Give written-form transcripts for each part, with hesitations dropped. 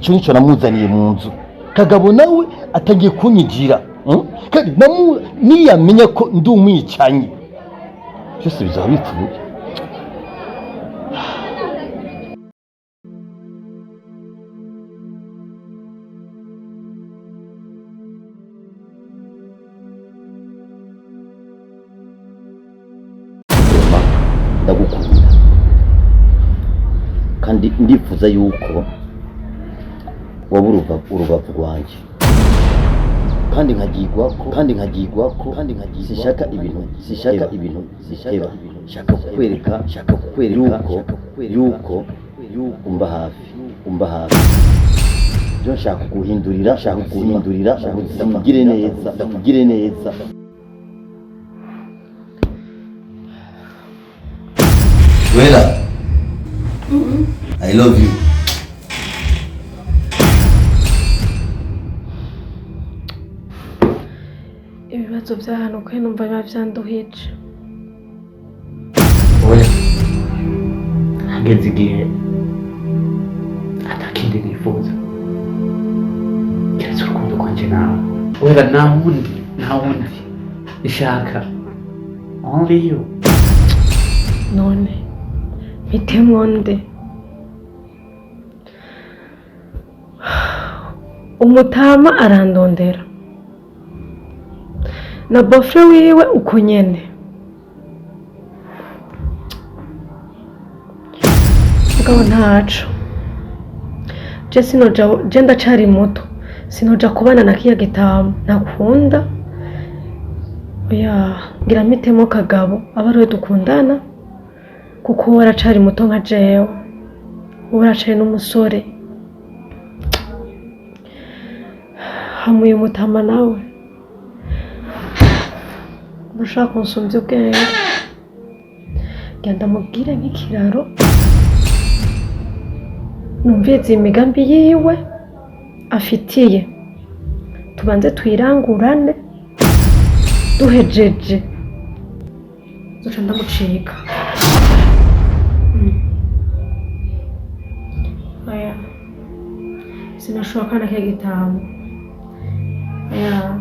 Icyo nicyo namuzaniye mu nzu. Kagabo nawe atangiye kunyigira, Kandi niyamenya ko ndi umwicanyi, byose bizaba bipfuye. Ndagukunda kandi ndifuza yuko waba urubavu rwanjye, kandi nkagirwako, kandi nkagirwako, kandi nkagirwa. Sinshaka ibintu, sinshaka ibintu, sinshaka ibintu. Shaka kukwereka, shaka kukwereka yuko umba hafi, umba hafi. Byo nshaka kuguhindurira, nshaka kuguhindurira ubuzima, ugire neza, ndakugire neza. Wela, I love you. Ibibazo bya hano kwe numva biba byanduhije. Oya, hageze igihe atakindi nifuza keretse urukundo rwanjye nawe. Wera, nta wundi, nta wundi ishaka, only you. None mpitemwo nde? Umutama arandondera na beau-frère wiwe uko nyene. Mugabo ntaco, je sinoja, je ndacari muto, sinoja kubana na kiya gitama ntakunda. Oya, ngira mpitemo Kagabo abe ariwe dukundana, kuko we aracari muto nka jewe, we aracari n'umusore. Hamwe uyu mutama nawe urashaka kunsumbya ubwenge. Genda mubwire nk'ikiraro, numvirize imigambi yiwe afitiye, tubanze tuyirangurane, duhejeje zoca ndamucika. Oya, sinashoboka na kiya gitama. Oya,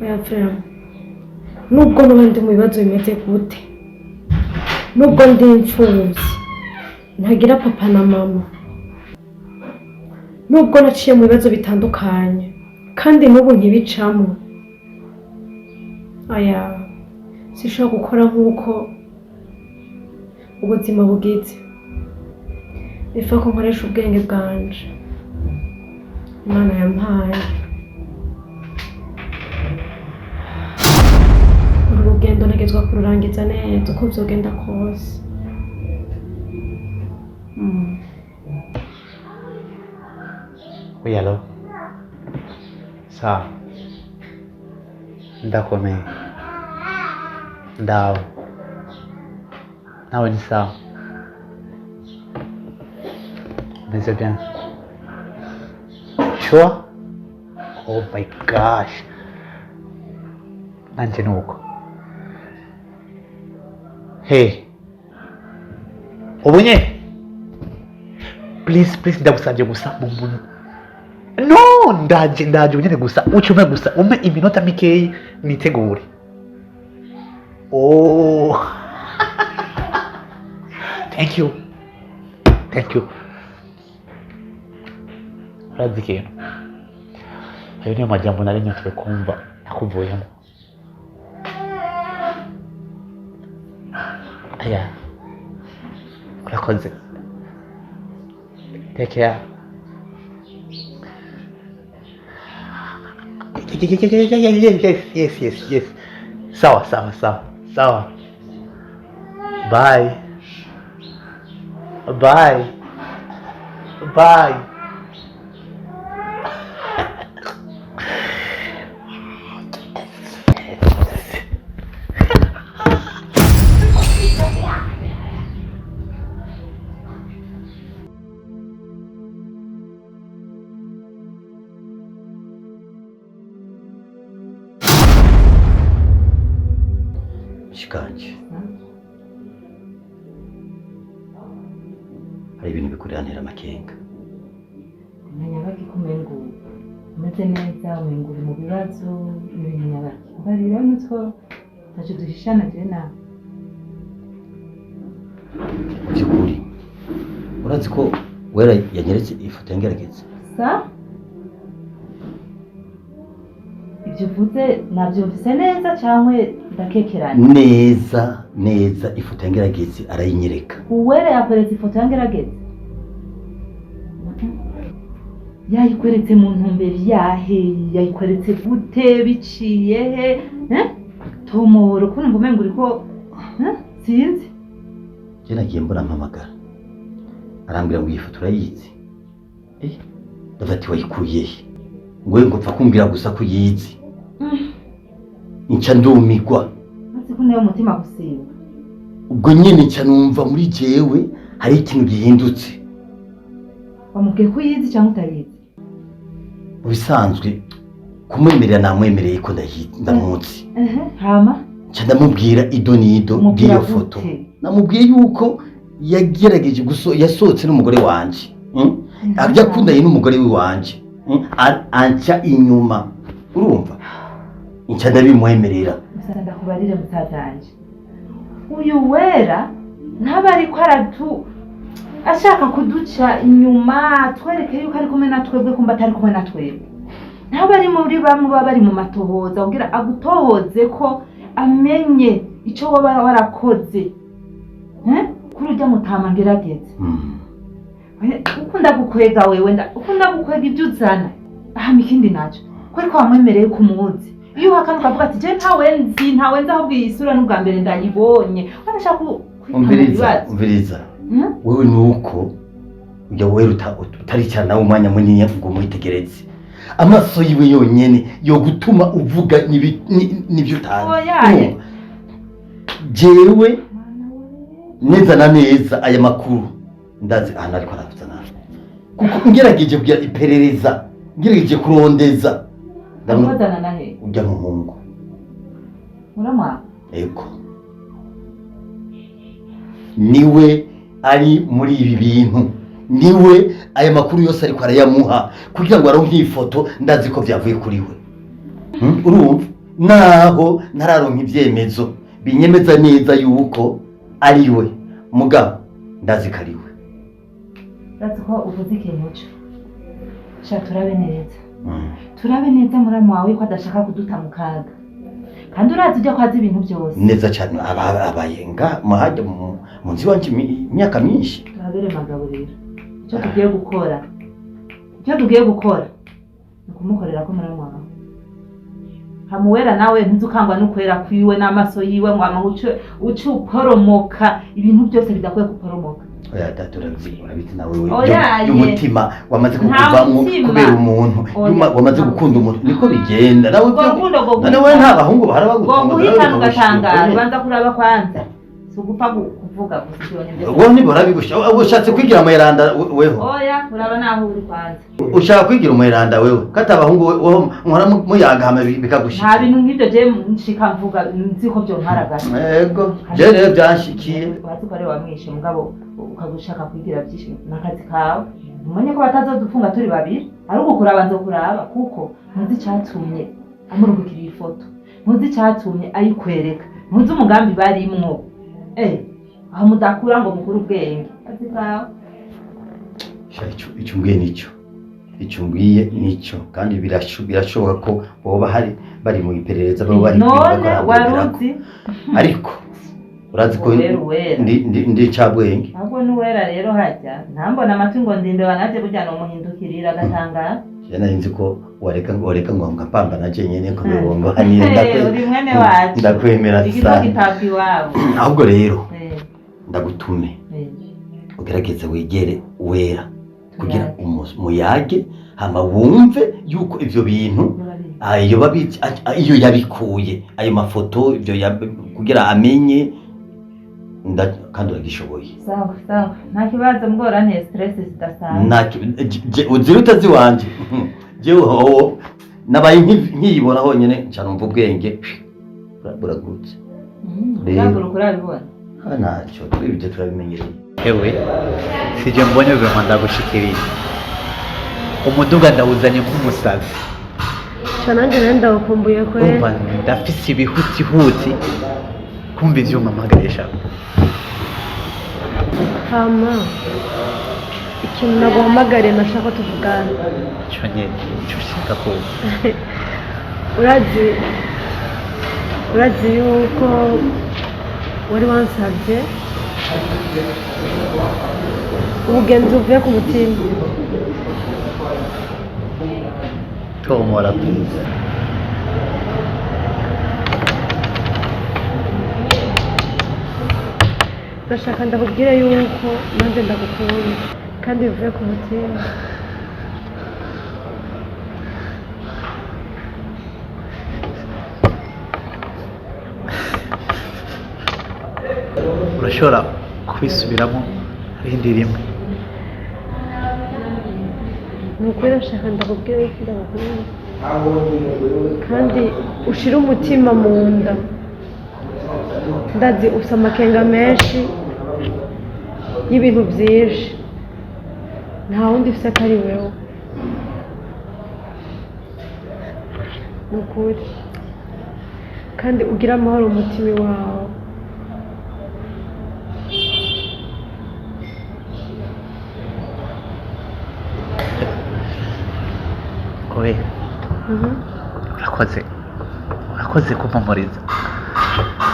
oya, vraiment, nubwo nuba ndi mu bibazo bimeze gute, nubwo ndi imfuvyi ntagira papa na mama, nubwo naciye mu bibazo bitandukanye kandi n'ubu nkibicamo, aya, sinshobora gukora nk'uko ubuzima bugize. Bifa ko nkoresha ubwenge bwanje Imana yampaye. Uru rugendo ntegetswa kururangiza neza uko vyogenda kose. Oui, allô? Sawa. Ndakomeye. Ndawe. Nawe ni sawa. Meze bien. Sure? Oh my gosh. Nanje nuko. Hey. Ubu nyene? Please, please, ndagusabye gusa mu muntu. No, ndaje, ndaje unyene gusa. Ucume gusa, umpe iminota mikeyi nitegure. Oh. Thank you. Thank you. Urazi ikintu? Ayo niyo majambo nari nyotewe kumva nakuvuyemo. Aya. Urakoze. Take care. Yes, yes, yes. Sawa, sawa, sawa. Sawa. Bye. Bye. Bye. Shikanje, Hari ibintu bikurira amakenga. Nyabaki ko umengo umeze neza, umengo uri mu bibazo, ibintu nyabaki. Mbarira nutwo ntacyo duhishana jewe nawe. Mu by'ukuri urazi ko Wera yanyeretse ifoto yangerageza. Sa? Ibyo uvuze nabyumvise neza cyangwa ndakekeranye? Neza neza, ifoto yangerageze arayinyereka. Uwera yakweretse ifoto yangerageze? Yayikweretse mu ntumbero yahe? Yayikweretse gute? Biciye he? Tomoro ko numva umengo uriko sinzi. Je nagiye mbona mpamagara arambwira ngo iyi foto urayizi. Ndavuga ati wayikuye he? Ngo ngo pfa kumbwira gusa ko uyizi. Nca ndumigwa. Maze ko nayo umutima gusimba. Ubwo nyene nca numva muri jewe hari ikintu gihindutse. Wamubwiye ko uyizi cyangwa utayizi? Mu bisanzwe kumwemerera namwemereye ko ndamuzi. Hama? Nca ndamubwira ido n'ido bw'iyo foto. Namubwiye yuko yagerageje yasohotse n'umugore wanje. Yakundanye n'umugore wanje. Anca inyuma. Urumva? Nca ndabimwemerera. Musa ndakubarire musazanje. Uyu Wera ntaba ariko ashaka kuduca inyuma twereke yuko ari kumwe na twebwe kumba atari kumwe na twebwe. Ntaba ari muri bamwe baba bari mu matohoza kugira agutohoze ko amenye ico waba warakoze. Kuri urya mutama ngerageze. Ukunda gukwega wewe, ukunda gukwega ibyo uzana. Ahama ikindi naco. Ko ariko wamwemereye kumuzi. Iyo uhakana ukavuga ati je ntawe nzi, ntawe nzi ahubwo iyi sura n'ubwa mbere ndayibonye. Wanashaka umviriza, umviriza. Wewe nuko ujya wewe utaricara nawe umwanya munini ngo umwitegereze. Amaso yiwe yonyene yo gutuma uvuga n'ibyo utazi. Jewe neza na neza aya makuru ndazi ahantu ariko aravuzana. Kuko ngerageje kugira iperereza, ngerageje kurondeza. Ndamuzana nahe? Ujya muhungu. Uramwa? Ego. Niwe ari muri ibi bintu. Niwe aya makuru yose ariko arayamuha kugira ngo aronke ifoto ndazi ko byavuye kuri we. Urumva? Naho ntararonka ibyemezo binyemeza neza yuko ari we. Mugabo ndazi ko ari we. Ndazi ko uvuze ikintu cyo. Sha turabe neza. Turabe neza muramu wawe ko adashaka kuduta mu kaga. Kandi urazi ujya kwaza ibintu byose. Neza cyane abayenga muhajya mu nzi wanje imyaka myinshi. Turabere magabo rero. Icyo tugiye gukora. Icyo tugiye gukora. Ni kumukorera ko muramu wawe. Hamuwera nawe ntuzukangwa n'ukwera kwiwe n'amaso yiwe ngo amahuce uce uporomoka ibintu byose bidakwiye kuporomoka. Oya data urabizi nawe we y'umutima wamaze kukuvamwo kubera umuntu wamaze gukunda umuntu niko bigenda nawe nawe nta bahungu bahara baguhitana ugatangara ubanza kuraba kwanza si ugupfa kuvuga gusa ibyo byose. Wowe nibora ushatse kwigira amayeranda weho. Oya uraba naho uri kwanza. Ushaka kwigira umweranda wewe kata abahungu weho nkora muyagahama bikagushika. Nta bintu nk'ibyo je nshika mvuga nzi ko byo nkaragara. Yego je rero byanshikiye. Urazi ko ari wamwishe mugabo ukagushaka kwigira byinshi nakazi kawe. Umenye ko batazodufunga turi babiri ari ugukuraba nzo kuraba kuko ntuzi icatumye amurungikira iyi foto. Ntuzi icatumye ayikwereka. Ntuzi umugambi barimwo. Aho mudakura ngo mukuru ubwenge. Kazi kawe. Icyo mbwiye nicyo. Icyo mbwiye nicyo kandi birashoboka ko boba hari bari mu iperereza bo bari none waruzi ariko urazi ko ndi cabwenge ahubwo n'uwera rero hajya ntambona amatwi ngo ndinde banaje burya no muhindukirira agatangara. Je nari nzi ko wareka ngo ngapamba naje nyene ko bibongo hanire ndakwemera sana ahubwo rero ndagutume ugerageze wegere Uwera kugira muyage hama wumve yuko ivyo bintu ayo babizi iyo yabikuye ayo mafoto ivyo kugira amenye kandi uragishoboye. Sawa sawa nta kibazo mbora nte stress zidasanzwe nta uzira utazi wanje jewe hoho nabaye nkiyibona honyene nca numva ubwenge buragurutse. Uraguruka urabibona ntacyo twibyo turabimenyereye. Ewe sije mbonye vraiment, ndagushikiriye umuduga ndawuzanye nk'umusazi. Ca nanjye nawe ndawukumbuye kweri. Urumva ndafise ibihutihuti kumva ivyuma mpagarisha. Hama ikintu naguhamagariye, nashaka ko tuvugana. Ico nyene ico ushaka kumva. Urazi yuko wari wansabye ubugenzi buvuye ku mutima. Tomora, please. Ndashaka ndakubwire yuko nanjye ndagukunda kandi bivuye ku mutima. Urashobora kubisubiramo rindi rimwe? Ni ukuri, ndashaka ndakubwire yuko ndagukunda kandi ushire umutima mu nda. Ndazi ufite amakenga menshi y'ibintu byinshi, nta wundi ufite atari wewe, ni ukuri, kandi ugire amahoro mu mutima wawe. Owe. Urakoze, urakoze kumpumuriza.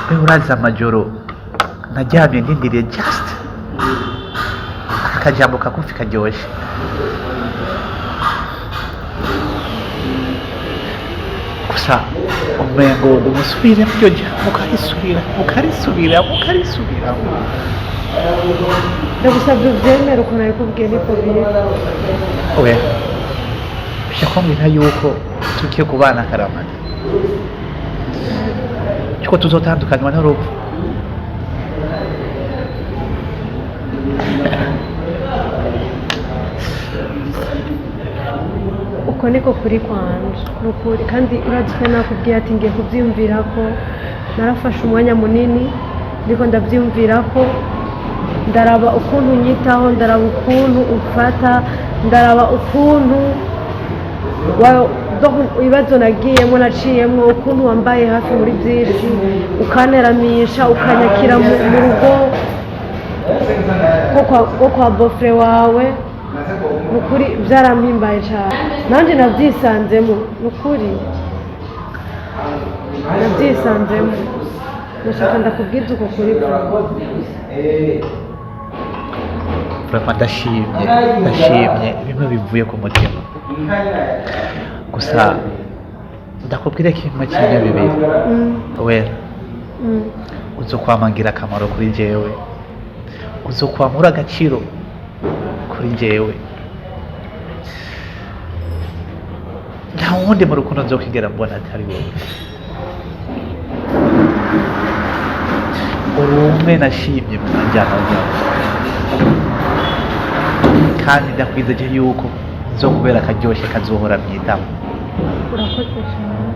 We, urazi amajoro naryamye ndindiriye just aka kajambo kagufi karyoshe. Gusa umengo umusubiremo iryo jambo, ukarisubira, ukarisubiramo, ukarisubiramo. Ndagusabye ubyemere ukuntu nabikubwiye, niko biri. Oya, ushaka kumbwira yuko tugiye kubana akaramata, yuko tuzotandukanywa n'urupfu? Uko niko kuri kwanje, ni ukuri. Kandi urazi ko nakubwiye ati ngiye kubyiyumvira ko narafashe umwanya munini ndiko ndabyiyumvira ko ndaraba ukuntu unyitaho, ndaraba ukuntu umfata, ndaraba ukuntu donc ibibazo nagiyemo, naciyemo, ukuntu wambaye hafi muri byinshi, ukanteramisha, ukanyakira mu rugo rwo kwa beau-frère wawe. Ni ukuri byarampimbaye cyane, nanjye nabyisanzemo, ni ukuri nabyisanzemo. Ndashaka ndakubwiza uko kuri bwawe. Vraiment ndashimye, ndashimye bimwe bivuye ku mutima. Gusa ndakubwira kimwe, kimwe, bibiri. Wera, uzokwama ngira akamaro kuri jewe, uzokwama uri agaciro kuri jewe. Nta wundi mu rukundo nzokwigera mbona atari wowe. Uri umwe nashimye mu njyana zawe, kandi ndakwizeje yuko nzokubera akaryoshye kazohora mwitama. Urakoze cyane,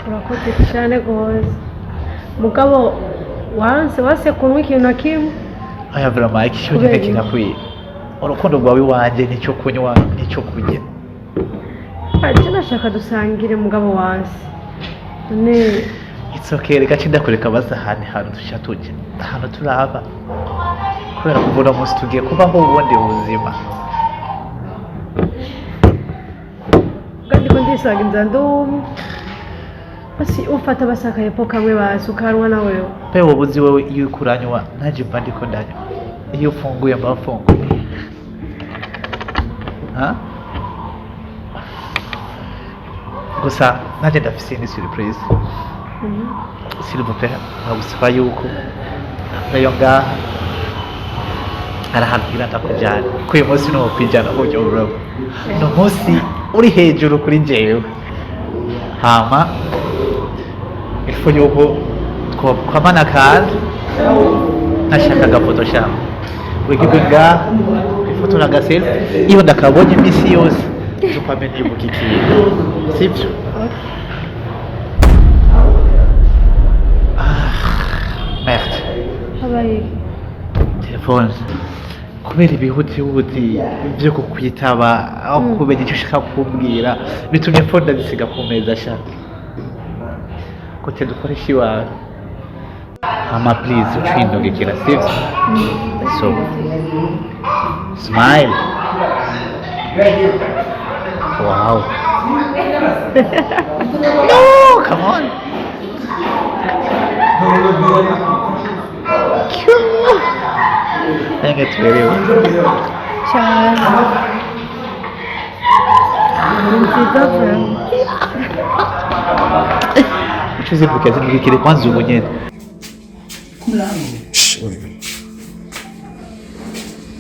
urakoze cyane rwose. Mugabo wanse wase kunywa ikintu na kimwe. Aya, vraiment iki cyo nyine Kubera iki? Kirakwiye urukundo rwawe iwanje, nicyo kunywa nicyo kurya. Icyo nashaka dusangire, mugabo wanse none. It's okay, reka cindakureka basahani hantu tuca tuja ahantu turaba, kubera kuva uno munsi tugiye kubaho ubundi buzima. Kandi ko ndisanga inzara, ndumwe basi ufata basi akayepo kamwe, basi ukanwa na wewe. Mbe wowe uzi, wewe iyo uriko uranywa nanje mba ndiko ndanywa, iyo ufunguye mba mfunguye. Ha? Gusa nanje ndafise indi surprise. S'il vous plaît, nkagusaba yuko nayo ngaha hari ahantu ngira ndakujyana, ko uyu munsi nuwo kwijyana buryo burabo ni umunsi uri hejuru kuri jewe. Hama ifu yuko twokwamana kandi nashaka agafoto sha wigirwe ngaha ifoto na selfie, iyo ndakabonye iminsi yose nzokwame nibuka ikintu, sibyo? Ah, merde. Habaye iki? Telefone kubera ibihutihuti byo kukwitaba, aho kumenya icyo ushaka kumbwira, bitumye phone ndazisiga ku meza. Sha kote dukoresha iwawe, hama please ucindugikira, sivyo? So smile. Wow, no, come on. Cute. Nenge tuberewe. Cyane, ni nziza vraiment. Ucuzivuga zindugikire kwanza ubu nyene. Shh, Oliver.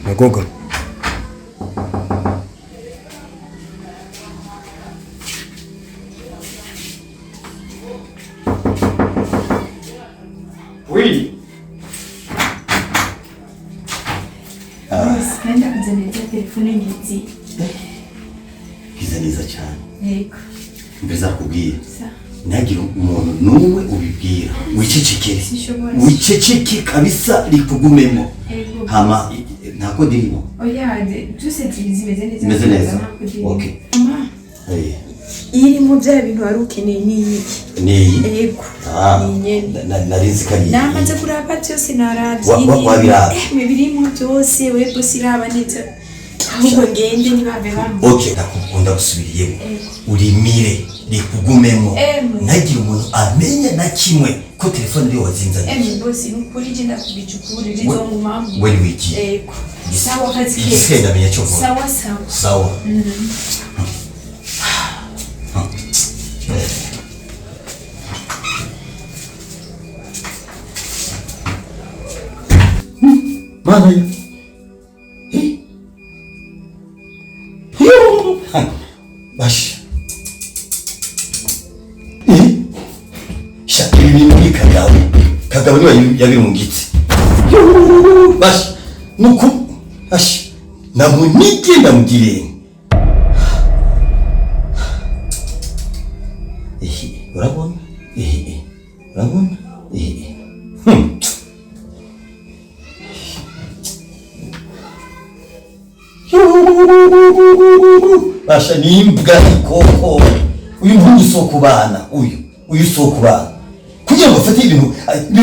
Nagoga. Oui. Nenda kuzanira telefone ngizi. Gize neza cyane. Yego. Mbese akubwiye, Sa. ntihagire umuntu n'umwe ubibwira, wicecekere. Sinshobora. Wiceceke kabisa, rikugumemo. Yego. Hama nta code irimo? Oya, byose zimeze neza. Imeze neza. Nta code irimo. Okay. Mama, irimo bya bintu wari ukeneye ni iyi. Ni iyi? Yego. Ah, Ni nyene. Nari nzi ko ari iyi. Namaze kuraba byose, naravye. Wabiraba? Eh, birimo byose, we boss, iraba neza. Ahubwo ngende ntibave bamwe. Okay, ndakukunda, gusubiriyemo, urimire rikugumemo. Emwe. Ntihagire umuntu amenya na kimwe ko telefone ariyo wazinzaniye. Emwe boss, ni ukuri je ndakubije ukuri, rizongumamo. We ntiwigiye. Yego. Sawa, akazi keza. Igisigaye ndamenya cyo nkora. Sawa sawa. Sawa. Mana ya. Eh? Yo! Basha. Eh? Sha, ibi bintu ni Kagabo. Kagabo niwe yabirungitse. Yo! Basha. Nuku. Basha. Namunike ndamugire. Eh, urabona? Eh, urabona? Eh. Basha, ni imbwa ikoko. Uyu muhungu si uwo kubana, uyu si uwo kubana. Kugira ngo afate ibintu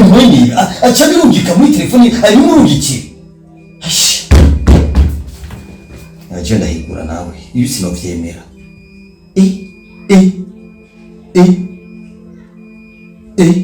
mwene ibi, aca abirungika muri telefoni, abimurungikira. Asha. Naje ndahigura nawe, ibi sinovyemera. Eh, eh, eh, eh.